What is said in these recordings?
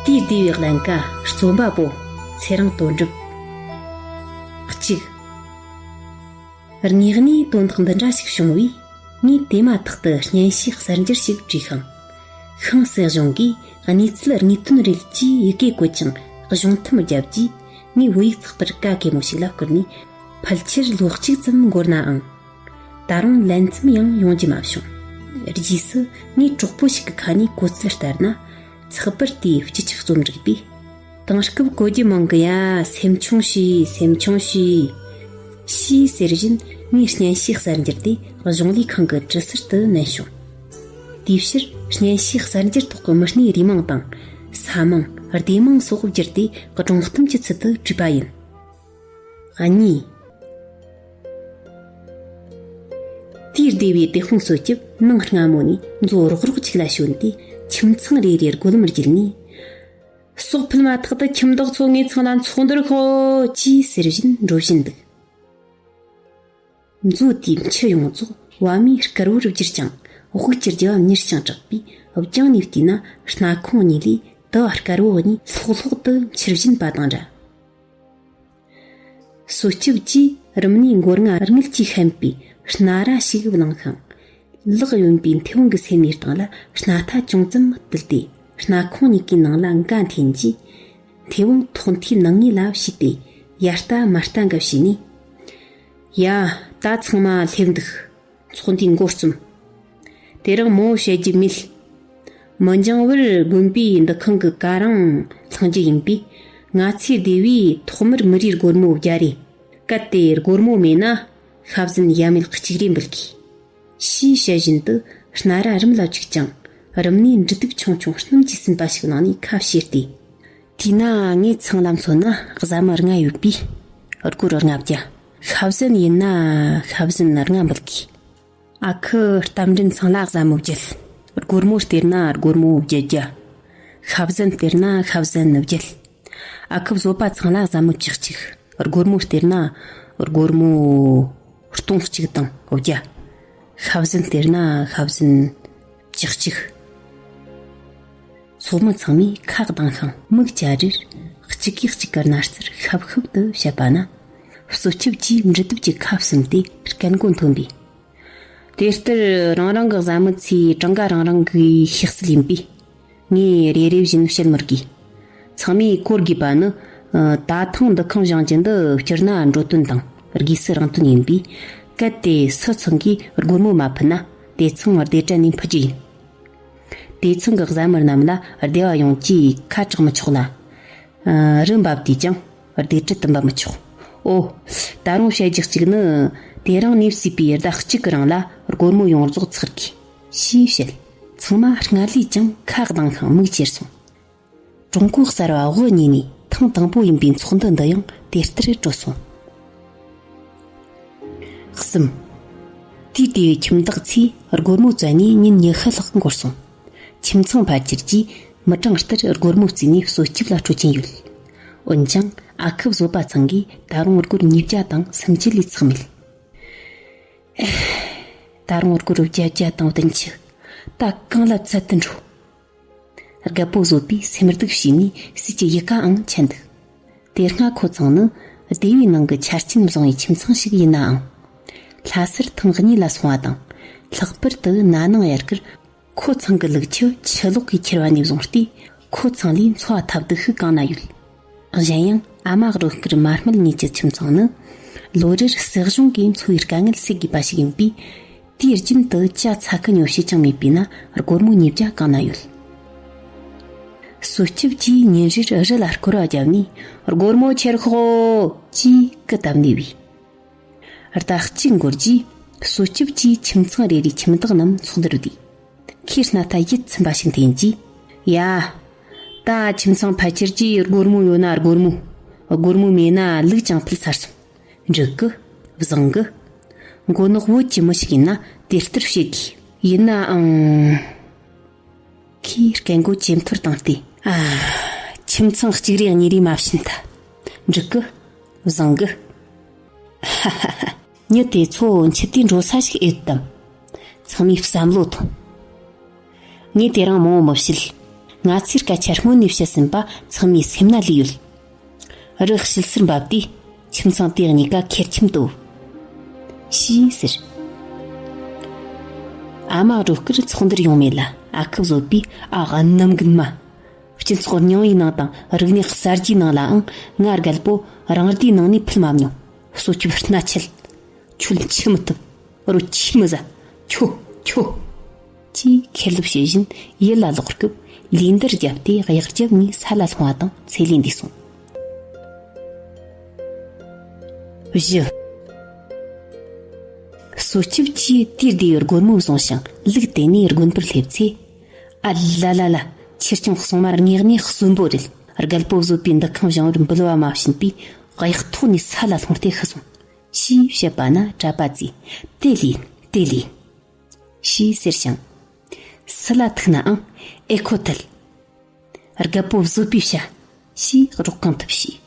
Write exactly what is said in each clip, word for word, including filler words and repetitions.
དེའི་སྡེ་བའི་ཀླན་ཀ་རྩོམ་པ་པོ་ཚེ་རིང་དོན་གྲུབ། གཅིག་དངོས་གནས་དོན་དག་འདི་འདྲ་ཞིག་བྱུང་བས། ངས་དེ་མ་ཐག་ཏུ་སྙན་ཞུའི་གསར་འགྱུར་ཞིག་བྲིས་ཤིང་། ཤིང་སྲིད་གཞུང་གིས་གནས་ཚུལ་དངོས་དོན་རེད་ཅེས་ཡི་གེ་བཀོད་ཅིང་གཞུང་ཐམ་བརྒྱབ་རྗེས། ངས་བོད་ཡིག་ཚགས་པར་ཀ་གེ་མོ་ཞིག་ལ་བསྐུར་ནས། ཕལ་ཆེར་ལོ་གཅིག་ཙམ་འགོར་ནའང་། ད་རུང་ལན་ཙམ་ཡང་ཡོང་རྒྱུ་མ་བྱུང་། རྗེས་སུ་ངས་གྲོགས་པོ་ཞིག་གི་ཁ་ནས་གོ་ཚུལ་ལྟར་ན། ཚགས་པར་དེའི་སྤྱི་ཁྱབ་རྩོམ་སྒྲིག་པས། དེང་སྐབས་གོ་རྒྱུ་མང་གི་ཡ། སེམས་ཆུང་བྱོས། སེམས་ཆུང་བྱོས། ཞེས་ཟེར་བཞིན་ངས་སྙན་ཞུའི་གསར་འགྱུར་དེ་གཞུང་ལས་ཁང་གི་གྲུ་ཟུར་དུ་མནན་བྱུང་། དེའི་ཕྱིར་སྙན་ཞུའི་གསར་འགྱུར་ཐོག་གི་མི་སྣའི་རུས་མིང་དང་། ས་མིང་། སྡེ་མིང་སོགས་བསྒྱུར་ཏེ་སྒྲུང་གཏམ་གྱི་ཚུལ་དུ་བྲིས་པ་ཡིན། གཉིས། དེའི་སྡེ་བའི་དེད་དཔོན་བསོད་སྐྱབས་ནངས་སྔ་མོ་ནས་མཛོ་རོག་རོག་ཅིག་ལ་ཞོན་ཏེ། ཁྱིམ་ཚང་རེ་རེར་སྒོ་ལམ་བརྒྱུད་ནས། ཟོག་ཕུད་མ་ཐག་ཏུ་ཁྱིམ་བདག་ཚོ་ངའི་ཚང་ལ་ཚོགས་འདུར་ཤོག་ཅེས་ཟེར་བཞིན་འགྲོ་བཞིན་འདུག་མཛོ་དེའི་མཆུ་ཡོངས་རྫོགས་བ་མོའི་དཀར་བོར་བསྒྱུར་ཅིང་། དབུགས་ཀྱི་རྒྱུ་བ་མྱུར་ཞིང་དྲག་པས། རྒྱང་ནས་བལྟས་ན་སྣ་ཁུང་གཉིས་ལས་དུ་བ་དཀར་བོ་གཉིས་ལྷོག་ལྷོག་ཏུ་འཕྱུར་བཞིན་པ་དང་འདྲ། བསོད་སྐྱབས་ཀྱིས་རིམས་ནད་མགོ་རྔ་རྔུལ་གྱིས་ཤན་པའི་སྣ་ར་ཞིག་བླངས་ཤིང་། ལག་གཡོན་པའི་མཐེ་བོང་གི་སེན་མོའི་སྟེང་ལ་སྣ་ཐ་ཅུང་ཙམ་བཏུལ་ཏེ། སྣ་ཁུང་གཉིས་ཀའི་ནང་ལ་འགའ་འཐེན་རྗེས། མཐེ་བོང་ཐོག་མཐའི་ནང་ངོས་ལ་བྱས་ཏེ། ཡ་ལྟ་མ་ལྟ་འགའ་བྱས་ནས། ཡ། ད་ཚང་མ་སླེབས་འདུག་ཚོགས་འདུའི་མགོ་རྩོམ། དེ་རིང་མང་བོ་བཤད་རྒྱུ་མེད། མི་འགྱངས་བར་དགོན་པའི་འདུ་ཁང་གི་ཀ་རང་བསླང་རྒྱུ་ཡིན་པས། ང་ཚོའི་སྡེ་བས་ཐོག་མར་མི་རེར་སྒོར་མོ་བརྒྱ་རེ། གལ་ཏེ་སྒོར་མོ་མེད་ན། ཤ་བཟན་ཡ་མེད་གཅིག་རེ་འབུལ་དགོས། ཞེས་བཤད་བཞིན་དུ་སྣ་ར་རིམ་ལ་བཅུག་ཅིང་། རིམས་ནད་འབྲུ་དུག་ཆུང་ཆུང་སྣུམ་གྱིས་ཟིན་པ་ཞིག་བླངས་ནས་ཁ་བྱས་ཏེ། དེས་ན་ངའི་ཚང་ལ་མཚོན་ན་བཟའ་མི་ལྔ་ཡོད་པས། སྒོར་ལྔ་བརྒྱ། ཤ་བཟན་ཡིན་ན་ཤ་བཟན་ལྔ་འབུལ་དགོས། ཨ་ཁུ་རྟ་མགྲིན་ཚང་ལ་བཟའ་མི་བརྒྱད། སྒོར་མོ་སྟེར་ན་སྒོར་མོ་བརྒྱད་བརྒྱ། ཤ་བཟན་སྟེར་ན་ཤ་བཟན་བརྒྱད། ཨ་ཁུ་བཟོད་པ་ཚང་ལ་བཟའ་མི་བཅུ་གཅིག། སྒོར་མོ་སྟེར་ན་སྒོར་མོ་སྟོང་གཅིག་དང་བརྒྱ། ཤ་བཟན་སྟེར་ན་ཤ་བཟན་བཅུ་གཅིག། ཚོགས་མི་ཚང་མས་ཁ་གདངས་ཤིང་མིག་ཅ་རེར་གཅིག་གིས་གཅིག་གི་རྣ་རྩར་ཤབ་ཤུབ་ཏུ་བཤད་པ་ན། བསོད་སྐྱབས་ཀྱིས་འབྲུ་དུབ་ཀྱི་ཁ་བསུམས་ཏེ་སྐད་མགོ་འཐོན་པས། དེ་ལྟར་རང་རང་གི་བཟའ་མི་ཚོའི་གྲངས་ཀ་རང་རང་གི་ཤེས་གསལ་ཡིན་པས། ངས་རེ་རེ་བཞིན་བཤད་མི་དགོས། ཚང་མས་གོ་དགོས་པ་ནི། ད་ཐེངས་འདུ་ཁང་བཞེངས་རྒྱུ་འདི་སྤྱིར་ན་འགྲོ་དོན་དང་སྒོས་སུ་རང་དོན་ཡིན་པས། གལ་ཏེ་སུ་ཚང་གིས་སྒོར་མོ་མ་ཕུད་ན། དེ་ཚང་སྡེ་གྲལ་ནས་འཕུད་རྒྱུ་ཡིན། དེ་ཚང་གི་བཟའ་མི་རྣམས་ལ་སྡེ་བ་ཡོངས་ཀྱིས་ཁ་གྲག་མི་ཆོག་ལ། ཨ། རུ་འབབ་དུས་ཀྱང་སྡེ་གྲལ་དུ་འབབ་མི་ཆོག། ཨོ། ད་རུང་བཤད་རྒྱུ་གཅིག་ནི། དེ་རིང་ནས་བརྩིས་པའི་ཟླ་གཅིག་གི་རིང་ལ་སྒོར་མོ་ཡོངས་རྫོགས་ཚར་གི། ཞེས་བཤད། ཚང་མ་སྔར་ལས་ཀྱང་ཁ་གདངས་ཤིང་མིག་ཅེར་སོང་། ཀྲུང་གོ་གསར་བ་དབུ་བརྙེས་ནས་ཐེངས་དང་པོ་ཡིན་པའི་ཚོགས་འདུ་འདི་ཡང་དེ་ལྟར་གྲོལ་སོང་། གསུམ། དུས་དེའི་ཁྱིམ་བདག་ཚོས་སྒོར་མོ་བཙལ་ནས་ཉིན་ཉི་ཤུ་ལྷག་འགོར་སོང་། ཁྱིམ་ཚང་ཕལ་ཆེར་གྱིས་མི་གྲངས་ལྟར་སྒོར་མོ་བརྩིས་ནས་བསོད་སྐྱབས་ལ་སྤྲོད་ཀྱིན་ཡོད། འོན་ཀྱང་ཨ་ཁུ་བཟོད་པ་ཚང་གིས་ད་རུང་སྒོར་ཉིས་བརྒྱ་དང་སུམ་ཅུ་ལས་ཚེགས་མེད། ཨེ། ད་རུང་སྒོར་བརྒྱད་བརྒྱ་དང་བདུན་ཅུ། ད་གང་ལ་བཙལ་དུ་འགྲོ། རྒད་པོ་བཟོད་པས་སེམས་སྡུག་བྱས་ནས་ཟས་ཀྱི་ཡི་གའང་ཆད་འདུག། དེ་སྔ་ཁོ་ཚང་ནི་སྡེ་བའི་ནང་གི་ཆ་རྐྱེན་བཟང་བའི་ཁྱིམ་ཚང་ཞིག་ཡིན་ནའང་། ལྷ་སར་ཐེངས་གཉིས་ལ་སོང་བ་དང་། ལྷག་པར་དུ་ན་ནིང་དབྱར་ཁར་ཁོ་ཚང་གི་ལུག་ཁྱུ་ཆུ་ལོག་གིས་ཁྱེར་བ་ནས་བཟུང་སྟེ། ཁོ་ཚང་ལས་འཚོ་བ་ཐབས་སྡུག་ཤུགས་གང་ན་ཡོད། གཞན་ཡང་ཨ་མ་རོལ་དཀར་མ་སྨད་གཉིས་ཀྱི་ཁྱིམ་ཚང་ནི་ལོ་རེར་སྲིད་གཞུང་གིས་འཚོ་བའི་དཀའ་ངལ་སེལ་དགོས་པ་ཞིག་ཡིན་པས། དུས་རྒྱུན་དུ་ཇ་ཚ་ཁུ་ཉོ་བྱེད་ཀྱང་མེད་པས་ན་སྒོར་མོ་ཉིས་བརྒྱ་གང་ན་ཡོད། བསོད་སྐྱབས་ཀྱིས་ཉིན་རེར་རི་ལ་སྐོར་བ་བརྒྱབ་ནས། སྒོར་མོ་ཁྱེར་ཤོག་ཅེས་སྐུལ་བཏབ་ནས་བས། ཟླ་གཅིག་འགོར་རྗེས་བསོད་སྐྱབས་ཀྱིས་ཁྱིམ་ཚང་རེ་རེའི་ཁྱིམ་བདག་རྣམས་ཚོགས་འདུར་བསྡུས། ཁོས་སྣ་ཐ་ཡིད་ཚིམ་པ་ཞིག་འཐེན་རྗེས། ཡ། ད་ཁྱིམ་ཚང་ཕལ་ཆེར་གྱིས་སྒོར་མོ་ཡོད་ན་སྒོར་མོ། སྒོར་མོ་མེད་ན་ལུག་ཀྱང་ཕུད་ཚར་སོང་། འགྲིག་གི། བཟང་གི། མགོ་ནག་བོད་ཀྱི་མི་ཞིག་ཡིན་ན་དེ་ལྟར་བྱེད་དགོས། ཡིན་ནའང་། ཁོས་སྐད་མགོ་ཇེ་མཐོར་བཏང་སྟེ། ཨ། ཁྱིམ་ཚང་གཅིག་རེ་གཉིས་རེ་མ་བྱིན་ད། འགྲིག་གི། བཟང་གི། ཧ་ཧ་ཧ། མྱི་དེ་ཚོ་འཆི་དུས་འགྲོ་ས་ཞིག་ཨེ་ཡོད་དམ། ཚང་མས་བསམ་བློ་ཐོངས། ངས་དེ་རིང་མང་བོ་མི་བཤད། ང་ཚོས་སྐད་ཆ་སྔོན་ནས་བཤད་ཟིན་པ་ཚང་མའི་སེམས་ན་ལུས་ཡོད། རི་བྱིལ་སར་འབབ་དུས་ཁྱིམ་ཚང་དེ་གཉིས་ཀ་ཁེར་ཁྱིམ་དུ་བུད། ཞེས་ཟེར། ཨ་མ་སྒྲོལ་དཀར་ཚོགས་འདུར་ཡོང་མེད་ལ། ཨ་ཁུ་བཟོད་པས་ཨ་གནམ་རྒན་མ། སྤྱི་ཚོགས་རྙིང་བའི་ནང་དང་རིག་གནས་གསར་བརྗེའི་ནང་ལའང་ང་རྒད་པོ་རང་སྡེའི་ནང་ནས་ཕུད་མ་མྱོང་། སྲོག་སྐྱོབ་སྣ་ཆད། ཁྱོད་འཆི་མི་ཐུབ། རོ་ཁྱི་མི་ཟ། ཁྱོ། ཁྱོ། ཅེས་ཁེར་ལབ་བྱེད་བཞིན་ཡུལ་ལ་ལོག་སྐབས། ལུས་འདར་བརྒྱབ་སྟེ་གཡག་རྒྱབ་ནས་ས་ལ་ལྷུང་བ་དང་ཚེ་ལས་འདས་སོང་། བཞི། སྲོག་སྐྱོབ་ཀྱིས་དུས་བདེ་བའི་སྒོར་མོ་བཟུང་ཞིང་ལུག་དེད་ནས་དགོན་པར་སླེབས་ཚེ། ཨ་ལ་ལ་ལ། ཆེར་སྐྱོང་སྲུང་མ་དངོས་གནས་གསོན་པོ་རེད། རྒད་པོ་བཟོད་པའི་འདུ་ཁང་བཞེངས་པར་འབུལ་བ་མ་བྱིན་པས་གཡག་ཐོག་ནས་ས་ལ་ལྷུང་སྟེ་ཤི་སོང་། ཞེས་བཤད་པ་ན་གྲྭ་པ་ཚོས་དེ་ལས་དེ་ལས། ཞེས་ཟེར་ཞིང་། སུ་ལ་ཐུག་ནའང་ཨེ་ཁོ་ཐལ། རྒད་པོ་བཟོད་པའི་བྱ། ཞེས་སྒྲོག་གང་ཐུབ་བྱས།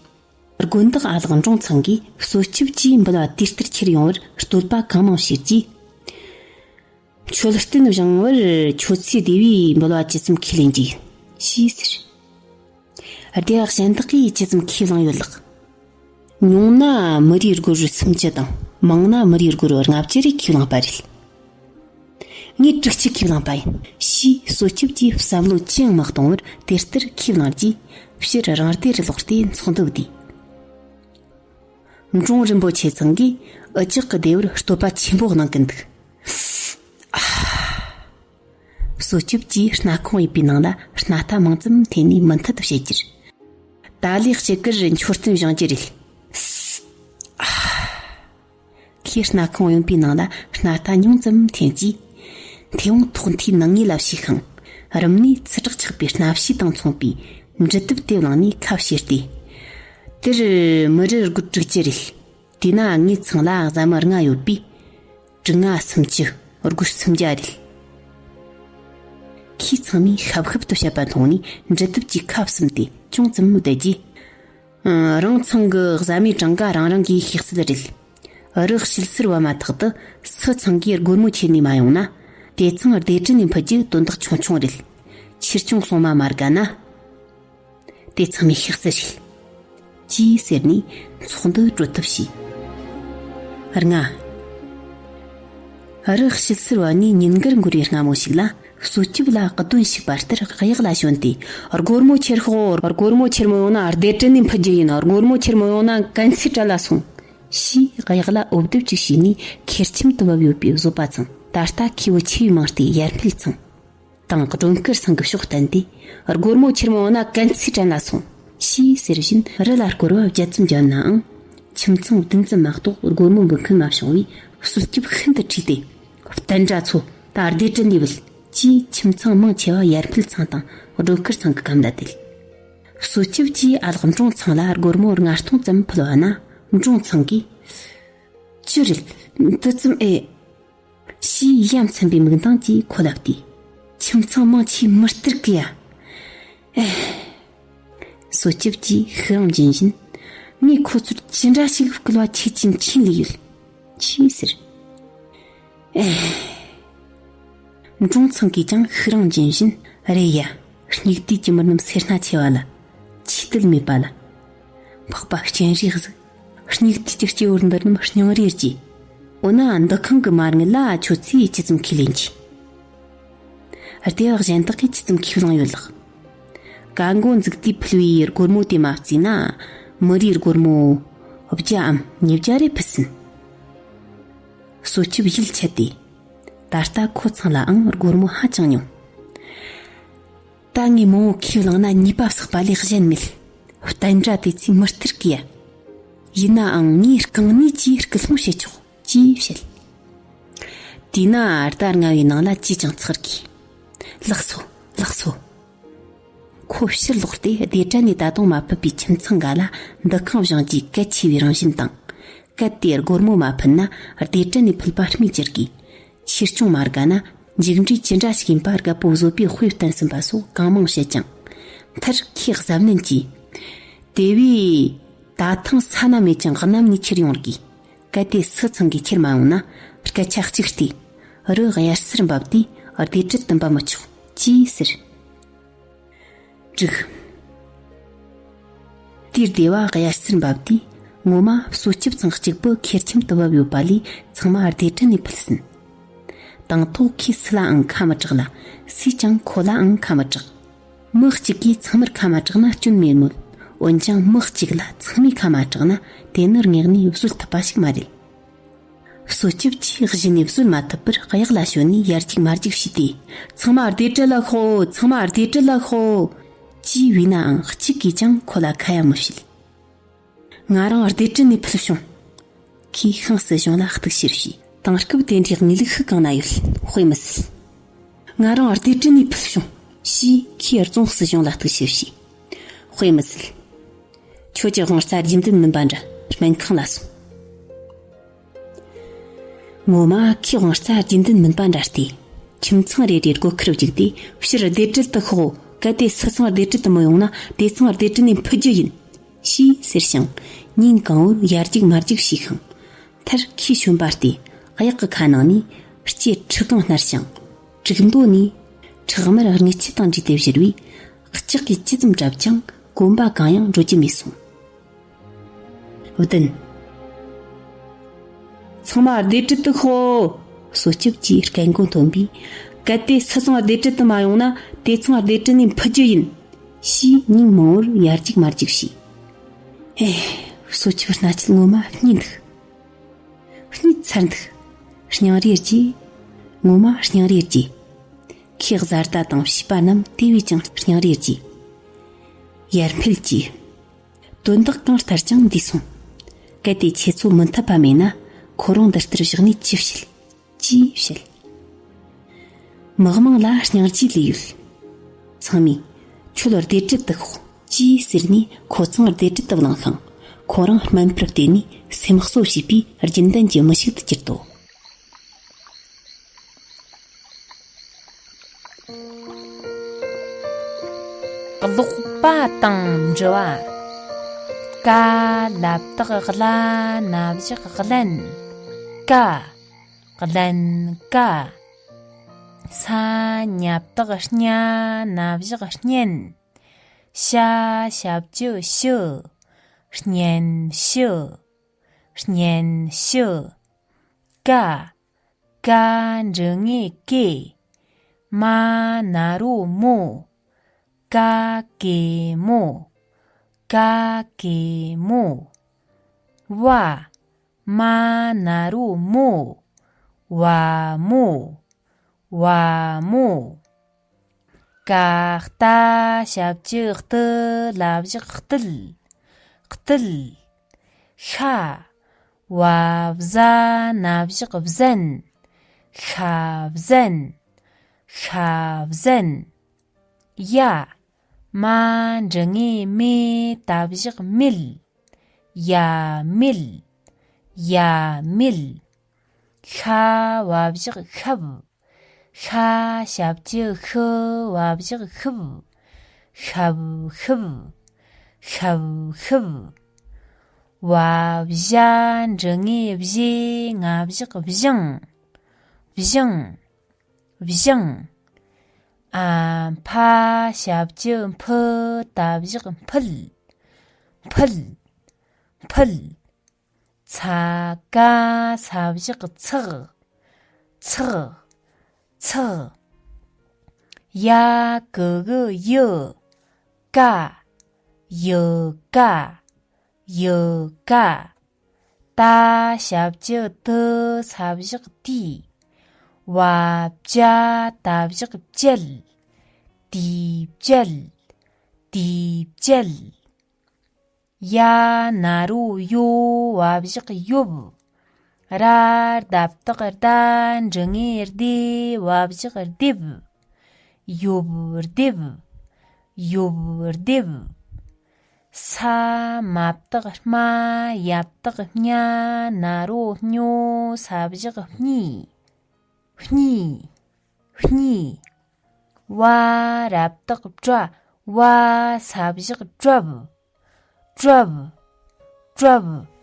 དགོན་བདག་ཨ་ལགས་འབྲོང་ཚང་གིས་སྲོག་སྐྱོབ་ཀྱིས་འབུལ་བ་དུས་ལྟར་ཁྱེར་ཡོང་བར་བསྟོད་པ་གང་མང་བྱས་རྗེས། མཆོད་རྟེན་བཞེངས་པར་ཁྱོད་ཚོས་སྡེ་བའི་འབུལ་བ་ཇི་ཙམ་ཁས་ལེན་རྒྱུ་ཡིན། ཞེས་ཟེར། སྡེ་བ་གཞན་དག་གིས་ཇི་ཙམ་ཁས་བླངས་ཡོད་ལགས། ཉུང་ན་མི་རེར་སྒོར་རུ་སུམ་ཅུ་དང་མང་ན་མི་རེར་སྒོར་རུ་ལྔ་བཅུ་རེ་ཁས་བླངས་པ་རེད། ངས་དྲུག་ཅུ་ཁས་བླངས་པ་ཡིན། ཞེས་སྲོག་སྐྱོབ་ཀྱིས་བསམ་བློ་ཅི་ཡང་མ་གཏོང་བར་དེ་ལྟར་ཁས་བླངས་རྗེས་ཕྱིར་རང་སྡེ་རུ་ལོག་སྟེ་ཚོགས་འདུ་བསྡུས། འབྲོང་རིན་པོ་ཆེ་ཚང་གིས་འུ་ཅག་གི་སྡེ་བར་བསྟོད་པ་ཆེན་པོ་གནང་གིན་འདུག། སྲོག་སྐྱོབ་ཀྱིས་སྣ་ཁུང་གཡུག་པའི་ནང་ལ་སྣ་ལྟ་མང་ཙམ་འཐེན་ནས་མུ་མཐུད་དུ་བཤད་རྒྱུར། ད་ལས་ཅིག་གིར་མཆོད་རྟེན་བཞེངས་རྒྱུ་རེད། ཁོས་སྣ་ཁུང་གཡོན་པའི་ནང་ལ་སྣ་ལྟ་ཉུང་ཙམ་འཐེན་རྗེས། མཐེ་བོང་ཐོག་མཐའི་ནང་ངོས་ལ་བྱས་ཤིང་། རུམ་ནས་ཚི་དྲེག་ཆགས་པའི་སྣ་བྱིའུ་དང་མཚུངས་པའི་འབྲུ་དེབ་དེ་བླངས་ནས་ཁ་བྱེ་སྟེ། དེར་མི་རེར་སྒོར་དྲུག་ཅུ་རེད། དེས་ན་ངའི་ཚང་ལ་བཟའ་མི་ལྔ་ཡོད་པས། དྲུག་ལྔ་སུམ་ཅུ། སྒོར་སུམ་བརྒྱ་རེད། ཁོས་ཚང་མས་ཤབ་ཤུབ་ཏུ་བཤད་པ་མཐོང་ནས་འབྲུ་དེབ་ཀྱིས་ཁ་བསུམས་ཏེ་ཅུང་ཙམ་བསྡད་རྗེས། ཨ། རང་ཚང་གི་བཟའ་མིའི་གྲངས་ཀ་རང་རང་གིས་ཤེས་གསལ་རེད། རི་བྱིལ་སར་བབས་མ་ཐག་ཏུ་སུ་ཚང་གིས་སྒོར་མོ་ཁྱེར་ནས་མ་ཡོང་ན། དེ་ཚང་སྡེ་གྲལ་ནས་འཕུར་རྒྱུ་དོན་དག་ཆུང་ཆུང་རེད། ཕྱིར་སྐྱོང་སྲུང་མ་མ་དགའ་ན། དེ་ཚང་མས་ཤེས་གསལ་རེད། ཅེས་ཟེར་ནས་ཚོགས་འདུ་གྲོལ་ཐབས་བྱས། ལྔ། རི་བྱིལ་སར་བབས་ནས་ཉིན་འགར་འགོར་བའི་སྔ་མོ་ཞིག་ལ། སྲོག་སྐྱོབ་ལ་གདོན་ཞིག་པ་ལྟར་གཡག་ལ་ཞོན་ཏེ། སྒོར་མོ་ཁྱེར་ཤོག། སྒོར་མོ་ཁྱེར་མི་ཡོང་ན་སྡེ་གྲལ་ནས་འཕུར་རྒྱུ་ཡིན། སྒོར་མོ་ཁྱེར་མི་ཡོང་ན་གན་ཚའི་གྲལ་ལ་སོང་། ཞེས་གཡག་ལ་འུབ་སྡུབ་ཅིག་བྱས་ནས་ཁེར་ཁྱིམ་དུ་བབས་ཡོད་པའི་བཟོད་པ་ཚང་། ད་ལྟ་ཁོའི་ཆེས་མང་སྟེ་ཡར་འཕེལ་ཚང་དང་སྒྲོལ་དཀར་ཚང་གི་ཕྱོགས་བསྟན་ཏེ། སྒོར་མོ་ཁྱེར་མི་ཡོང་ན་གན་ཚའི་གྲལ་ལ་སོང་། ཞེས་ཟེར་བཞིན་རི་ལ་སྐོར་བ་བརྒྱ་ཙམ་བརྒྱབ་ནའང་། ཁྱིམ་ཚང་བདུན་ཙམ་མ་གཏོགས་སྒོར་མོ་འབུལ་མཁན་མ་བྱུང་བས་སྲོག་སྐྱོབ་ཤིན་ཏུ་ཁྲོས་ཏེ། བསྟན་དགྲ་ཚོ། ད་སྡེ་གྲལ་ནས་བུད། ཅེས་ཁྱིམ་ཚང་མང་ཆེ་བ་ཡར་འཕེལ་ཚང་དང་སྒྲོལ་དཀར་ཚང་གི་གམ་ལ་བསྡད། སྲོག་སྐྱོབ་ཀྱིས་ཨ་ལགས་འབྲོང་ཚང་ལ་སྒོར་མོ་ལྔ་སྟོང་ཙམ་ཕུལ་བ་ན། འབྲོང་ཚང་གིས། ཅི་རེད། འདི་ཙམ་ཨེ། ཞེས་ཡ་མཚན་པའི་མིག་མདངས་ཀྱིས་ཁོ་ལ་བལྟས། ཁྱིམ་ཚང་མང་ཆེ་མི་སྟེར་གི་ཡ། ཨེ། སྲོག་སྐྱོབ་ཀྱིས་ཤུགས་རིང་འབྱིན་བཞིན། ངས་ཁོ་ཚོར་ཅི་འདྲ་ཞིག་བསྐུལ་བ་ཁྱེད་ཀྱིས་མཁྱེན་ལས་ཡོད། ཅེས་ཟེར། ཨེ། འབྲོང་ཚང་གིས་ཀྱང་ཤུགས་རིང་འབྱིན་བཞིན། རེད་ཡ། སྙིགས་དུས་ཀྱི་མི་རྣམས་སེར་སྣ་ཆེ་བ་ལ། ཆོས་དད་མེད་པ་ལ། འཕགས་པ་སྤྱན་རས་གཟིགས། སྙིགས་དུས་ཀྱི་སྐྱེ་བོ་འདི་རྣམས་སྙིང་རེ་རྗེ། འོ་ན་འདུ་ཁང་གི་མ་དངུལ་ལ་ཁྱོད་ཚོས་ཇི་ཙམ་ཁས་ལེན་གྱིས། སྡེ་བ་གཞན་དག་གིས་ཇི་ཙམ་ཁས་བླངས་ཡོད་ལགས། ཀ་མགོ་འཛུགས་དུས་ཕུལ་བའི་སྒོར་མོ་དེ་མ་བརྩིས་ན། མི་རེའི་སྒོར་མོ་བརྒྱའམ་ཉིས་བརྒྱ་རེ་ཕུལ་ཟིན། སྲོག་སྐྱོབ་ཡིད་ཆད་དེ། ད་ལྟ་ཁོ་ཚང་ལའང་སྒོར་མོ་ཧ་ཅང་ཉུང་། ད་ངས་མང་བོ་ཁས་བླངས་ན་ཉེས་པ་བསགས་པ་ལས་གཞན་མེད། བསྟན་དགྲ་དེ་ཚོས་མི་སྟེར་གི་ཡ། ཡིན་ནའང་ངས་རྐང་གཉིས་ཀྱིས་སྐུལ་སློང་བྱེད་ཆོག་ཅེས་བཤད། དེས་ན་ཟླ་ལྔ་བའི་ནང་ལ་ཅིས་ཀྱང་ཚར་དགོས། ལགས་སོ། ལགས་སོ། ཁོ་ཕྱིར་ལོག་སྟེ་སྡེ་གྲལ་ནས་ད་དུང་མ་ཕུད་པའི་ཁྱིམ་ཚང་འགའ་ལ་འདུ་ཁང་བཞེངས་རྒྱུའི་གལ་ཆེ་བའི་རང་བཞིན་དང་། གལ་ཏེ་སྒོར་མོ་མ་ཕུད་ན་སྡེ་གྲལ་ནས་ཕུད་པ་རྨས་གྱུར་གི། ཆེར་ཆུང་མ་དགའ་ན་མཇུག་འབྲས་ཅི་འདྲ་ཞིག་ཡིན་པ་རྒད་པོ་བཟོད་པས་དཔེ་བསྟན་ཟིན་པ་སོགས་གང་མང་བཤད་ཀྱང་། མཐར་ཁོས་གཟབ་ནན་གྱིས། དེ་བས་ད་ཐེངས་ས་ན་མེད་ཀྱང་གནམ་ནས་ཁྱེར་ཡོང་དགོས། གལ་ཏེ་སུ་ཚང་གིས་ཁྱེར་མ་ཡོང་ན་སྐད་ཆ་གཅིག་ལྟོས། རི་གཡར་སར་འབབ་དུས་སྡེ་གྲལ་དུ་འབབ་མི་ཆོག་ཅེས་ཟེར། དྲུག་དེའི་སྡེ་བ་གཡས་སར་འབབ་དུས། ངོ་མ་སོ་སྐྱིབས་ཚང་གཅིག་པུ་ཁེར་ཁྱིམ་དུ་བབས་ཡོད་པ་ལས། ཚང་མ་སྡེ་གྲལ་ནས་ཕུད་ཟིན། དང་ཐོག་ཁོས་སུ་ལའང་ཁ་མི་གྲག་ལ། སུས་ཀྱང་ཁོ་ལའང་ཁ་མི་གྲག་མི་གཅིག་གིས་ཚང་མར་ཁ་མ་གྲག་ན་སྐྱོན་མེད་མོད། འོན་ཀྱང་མི་གཅིག་ལ་ཚང་མས་ཁ་མ་གྲག་ན། དེ་ནི་དངོས་གནས་བཟོད་ཐུབ་པ་ཞིག་མ་རེད། སོ་སྐྱིབས་ཀྱིས་གཞི་ནས་བཟོད་མ་ཐུབ་པར་གཡག་ལ་ཞོན་ནས་ཡར་རྒྱུག་མར་རྒྱུག་བྱས་ཏེ། ཚང་མ་སྡེ་གྲལ་ལ་ཤོག་ཚང་མ་སྡེ་གྲལ་ལ་ཤོག་ཅེས་བས་ནའང་གཅིག་གིས་ཀྱང་ཁོ་ལ་ཁ་ཡ་མི་བྱེད། ང་རང་སྡེ་གྲལ་ནས་ཕུད་བྱུང་། ཁོས་ཤིང་སྲིད་གཞུང་ལ་གཏུག་བཤེར་བྱས། དེང་སྐབས་དེ་འདྲའི་གནས་ལུགས་ཤིག་གང་ན་ཡོད། དཔེ་མི་སྲིད། ང་རང་སྡེ་གྲལ་ནས་ཕུད་བྱུང་། ཞེས་ཁོས་རྫོང་སྲིད་གཞུང་ལ་གཏུག་བཤེར་བྱས། དཔེ་མི་སྲིད། ཁྱོད་ཀྱི་དབང་རྩ་རྒྱུན་ལྡན་མིན་པ་འདྲ། སྨན་ཁང་ལ་སོང་། ངོ་མ་ཁོས་དབང་རྩ་རྒྱུན་ལྡན་མིན་པ་འདྲ་སྟེ། ཁྱིམ་ཚང་རེ་རེའི་སྒོ་ཁར་བརྒྱུགས་ཏེ། ཕྱིར་སྡེ་གྲལ་དུ་ཤོག་གལ་ཏེ་སུ་ཚང་སྡེ་གྲལ་དུ་མི་ཡོང་ན། དེ་ཚང་སྡེ་གྲལ་ནས་ཕུད་རྒྱུ་ཡིན། ཞེས་ཟེར་ཞིང་། ཉིན་གང་བོར་ཡར་རྒྱུག་མར་རྒྱུག་བྱས་ཤིང་། མཐར་ཁོས་ཞོན་པ་སྟེ། གཡག་གི་ཁ་ནང་ནས་ལྕེ་ཁྲི་གང་སྣར་ཞིང་། དྲུག་མདོ་ནས་ཁྲག་དམར་རྔུལ་ཆུ་དང་འདྲེས་ཏེ་བཞུར་བས། ལྕགས་ཀྱིས་ཇི་ཙམ་བྲབ་ཀྱང་གོམ་པ་གང་ཡང་འགྲོ་རྒྱུ་མེད་སོང་། བདུན། ཚང་མ་སྡེ་གྲལ་དུ་ཤོག་སོ་སྐྱིབས་ཀྱིས་སྐད་མགོ་འཐོན་པས། གལ་ཏེ་སུ་ཚང་སྡེ་གྲལ་དུ་མ་ཡོང་ན། དེ་ཚང་སྡེ་གྲལ་ནས་ཕུད་རྒྱུ་ཡིན། ཞེས་ཉིན་མང་བོར་ཡར་རྒྱུག་མར་རྒྱུག་བྱས། ཨེ། སོ་སྐྱིབས་རྣ་ཆུ་ངོ་མ་རྙེད་འདུག་རྙེད་ཚར་འདུག་སྙིང་རེ་རྗེ། ངོ་མ་སྙིང་རེ་རྗེ། ཁོས་བཟའ་ཟླ་དང་བྱིས་པ་རྣམས་དེ་བས་ཀྱང་སྙིང་རེ་རྗེ། ཡར་འཕེལ་གྱིས། དོན་དག་གང་ལྟར་ཀྱང་འདས་སོང་། གལ་ཏེ་ཁྱེད་ཚོ་མི་འཐད་པ་མེད་ན། ཁོ་རང་འདི་ལྟར་བཞག་ནས་ཅི་བྱེད། ཅེས་བཤད། མི་དམངས་ལ་སྙིང་རྗེ་ལས་ཡོད། ཚང་མས་ཁྱོད་སྡེ་གྲལ་དུ་ཤོག་ཅེས་ཟེར་ནས་ཁོ་ཚང་སྡེ་གྲལ་དུ་བླངས་ཤིང་། ཁོ་རང་སྨན་པར་བསྟེན་ནས་སེམས་གསོ་བྱས་པའི་རྒྱུན་ལྡན་གྱི་མི་ཞིག་ཏུ་གྱུར་ཏོ། ཀློག་པ་དང་འབྲི་བ། ཀ། ལ་བཏགས་གླ། ན་བཞག་གླན། ཀ། གླན་ཀ། ས། ཉ་བཏགས་སྙ། ན་བཞག་སྙན། ཤ། ཞབས་ཀྱུ་ཤུ། སྙན་ཤུ། སྙན་ཤུ། ཀ། ཀ་འགྲེང་བུ་གེ། མ་ན་རོ་མོ། ཀ་གེ་མོ། ཀ་གེ་མོ། བ། མ་ན་རོ་མོ། བ་མོ། བ་མོ། ཀ། རྟ། ཞབས་ཀྱུ་རྟུ། ལ་བཞག་རྟུལ། རྟུལ། ཤ། བ་བཟའ། ན་བཞག་བཟན། ཤ་བཟན། ཤ་བཟན། ཡ། མ་འགྲེང་བུ་མེ། ད་བཞག་མེད། ཡ་མེད། ཡ་མེད། ཤ། བ་བཞག་ཤབ། ཤ། ཞབས་ཀྱུ་ཤུ། བ་བཞག་ཤུབ། ཤབ་ཤུབ། ཤབ་ཤུབ། བ་བཞ་འགྲེང་བུ་བཞེ། ང་བཞག་བཞེངས། བཞེངས། བཞེངས། ཨ། ཕ། ཞབས་ཀྱུ་ཕུ། ད་བཞག་ཕུལ། ཕུལ། ཕུལ། ཚ། ཀ། ས་བཞག་ཚགས། ཚགས། ཚགས། ཡ། གུ་གུ་ཡུ། ཀ། ཡུ་ཀ། ཡུ་ཀ། ཏ། ཞབས་ཀྱུ་ཏུ། ས་བཞག་ཏི། བ་བྱ། ད་བཞག་བྱད། ཏི་བྱད། ཏི་བྱད། ཡ། ན་རོ་ཡོ། བ་བཞག་ཡོབ། ར། རྡ་བཏགས་རྡ། འགྲེང་བུ་རྡེ། བ་བཞག་རྡེབ། ཡོབ་རྡེབ། ཡོབ་རྡེབ། ས། མ་བཏགས་སྨ། ཡ་བཏགས་སྨྱ། ན་རོ་སྨྱོ། ས་བཞག་སྨྱི། སྨྱི། སྨྱི། བ། ར་བཏགས་བྲ། བ། ས་བཞག་བྲབ། བྲབ། བྲབ།